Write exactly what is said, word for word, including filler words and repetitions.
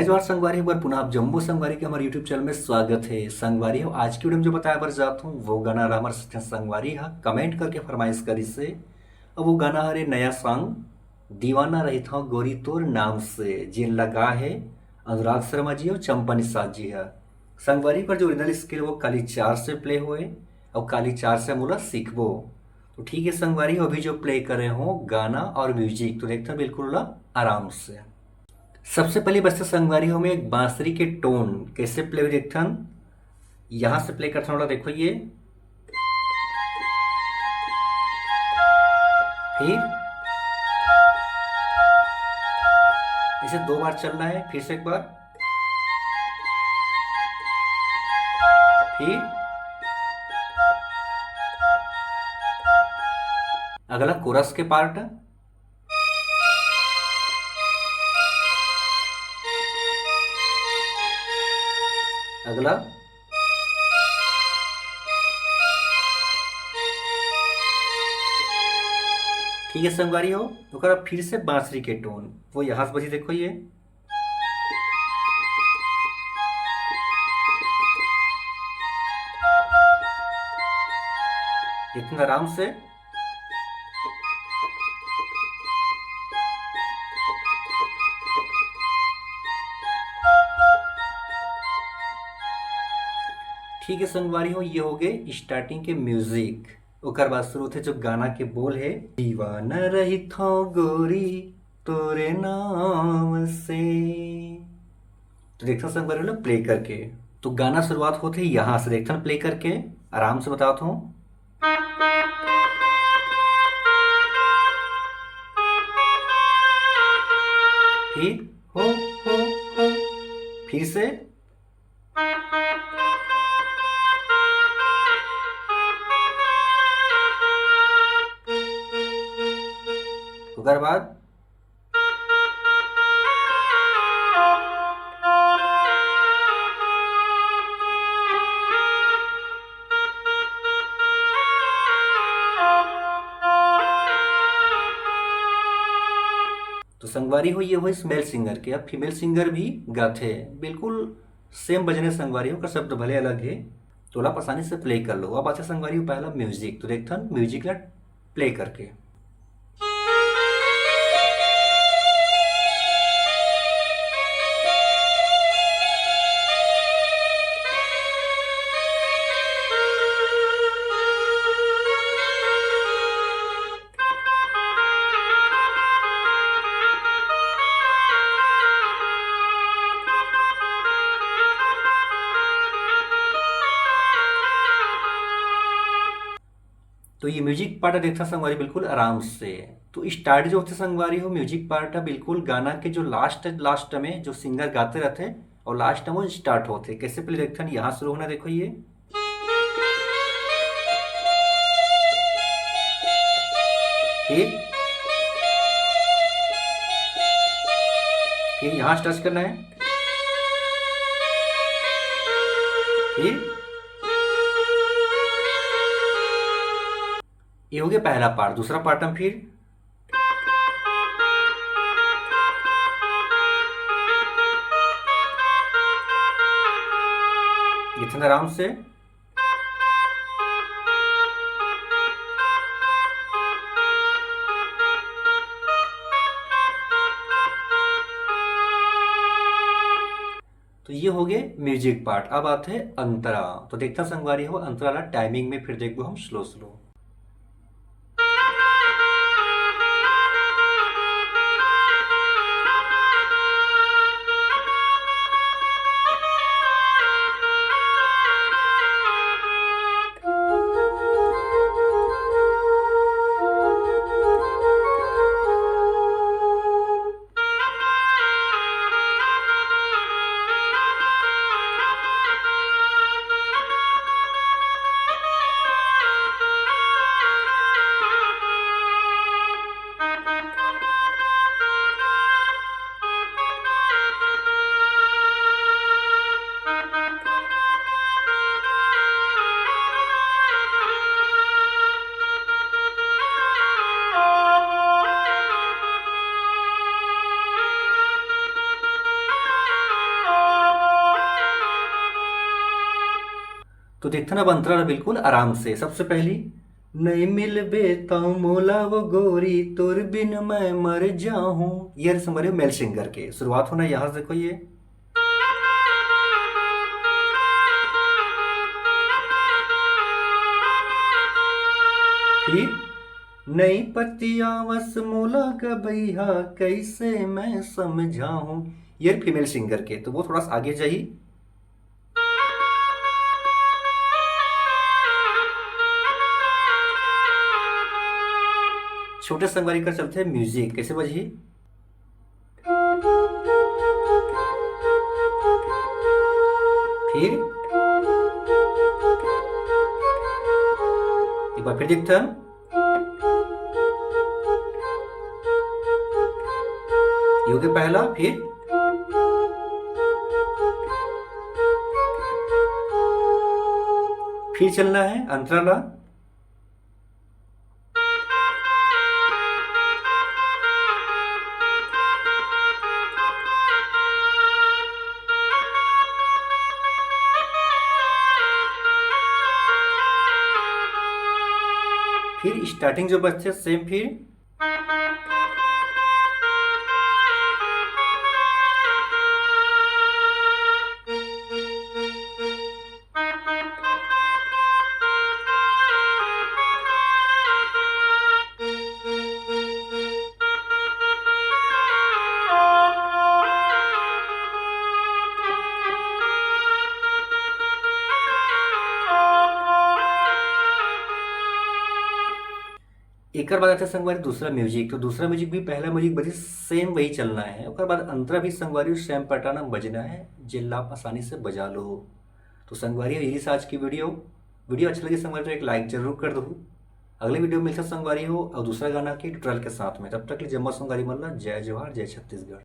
जोहार संगवारी, एक बार पुनः आप जम्मो संगवारी के हमर YouTube चैनल में स्वागत है। संगवारी हो, आज की वीडियो में जो बताए बर जात हूँ, वो गाना हर हमर सचिन संगवारी हा कमेंट करके फरमाइश करिस हे। अब वो गाना हरे नया सॉन्ग दीवाना रहिथौं गोरी तोर नाम से, जेन ला गा हे अनुराग शर्मा जी और चंपा निषाद जी हा। संगवारी, ओकर जो ओरिजिनल स्केल वो काली चार से प्ले होए और काली चार से मोला सीखबो। तो ठीक है संगवारी हो, अभी जो प्ले करे हो गाना और म्यूजिक, तो देखथन बिल्कुल ला आराम से। सबसे पहले बजथे संगवारी हो में एक बांसुरी के टोन कैसे प्ले होही देखथन। यहाँ से प्ले करथन, थोड़ा देखो ये, फिर इसे दो बार चलना है, फिर से एक बार, फिर अगला कोरस के पार्ट, अगला। ठीक है संगवारी हो, ओकर फिर से बांसुरी के टोन, वो यहाँ से बजी, देखो ये, इतना आराम से। ठीक है संगवारी हो, ये हो गए स्टार्टिंग के म्यूजिक। ओकर बाद शुरू होथे जो गाना के बोल है, दीवाना रहिथौं गोरी तोरे नाम से। तो देखथन संगवारी हो प्ले करके, तो गाना शुरुआत होथे यहाँ से, देखथन प्ले करके, आराम से बतावत हूँ। फिर हो, हो, हो, फिर से। ओकर बाद तो संगवारी हो, ये होइस मेल सिंगर के। अब फीमेल सिंगर भी गाथे, बिल्कुल सेम बजने संगवारी हो, ओकर शब्द भले अलग हे, तो ओला आप आसानी से प्ले कर लो। अब आथे संगवारी हो पहला म्यूजिक, तो देखथन म्यूजिक ला प्ले करके। तो ये म्यूजिक पार्ट देखथन संगवारी बिल्कुल आराम से। तो स्टार्ट जो होथे संगवारी हो, म्यूजिक पार्ट है बिल्कुल गाना के जो लास्ट, लास्ट में जो सिंगर गाते रहथे और लास्ट में वो स्टार्ट होथे। कैसे प्ले देखथन, यहाँ शुरू होना, देखो ये, फिर, फिर यहाँ टच करना है, फिर ये हो गया पहला पार्ट। दूसरा पार्ट हम फिर इतना आराम से। तो ये हो गए म्यूजिक पार्ट। अब आते हैं अंतरा। तो देखथन संगवारी हो, अंतरा ला टाइमिंग में फिर देखबो हम स्लो स्लो। तो देखथन अब अंतरा ला बिल्कुल आराम से। सबसे पहली, "नइ मिलबे तौ मोला वो गोरी, तोर बिन मैं मर जाहूं।" ये संगवारी हो मेल सिंगर के। शुरुआत होना यहाँ से, देखो ये। फिर, "नइ पतियावस मोला गबैया, कैसे मैं समझाहूं।" ये फीमेल सिंगर के, तो वो थोड़ा सा आगे जाही। छोटे संगवारी कर चलथे म्यूजिक, कैसे बजही? फिर एक बार फिर देखथन। ये हो गया पहला, फिर, फिर चलना है अंतरा ला। फिर स्टार्टिंग जो बजथे सेम, फिर एकर बाद आथे संगवारी दूसरा म्यूजिक। तो दूसरा म्यूजिक भी पहला म्यूजिक बजे, सेम वही चलना है। ओकर बाद अंतरा भी संगवारी सेम पैटर्न में बजना है, जेला आप आसानी से बजा लो। तो संगवारी, यही से आज की वीडियो। वीडियो अच्छा लगे संगवारी तो एक लाइक जरूर कर दो। अगले वीडियो में मिलता संगवारी हो और दूसरा गाना के ट्यूटोरियल के साथ में। तब तक के लिए जम्मो संगवारी मन ला जय जोहार, जय छत्तीसगढ़।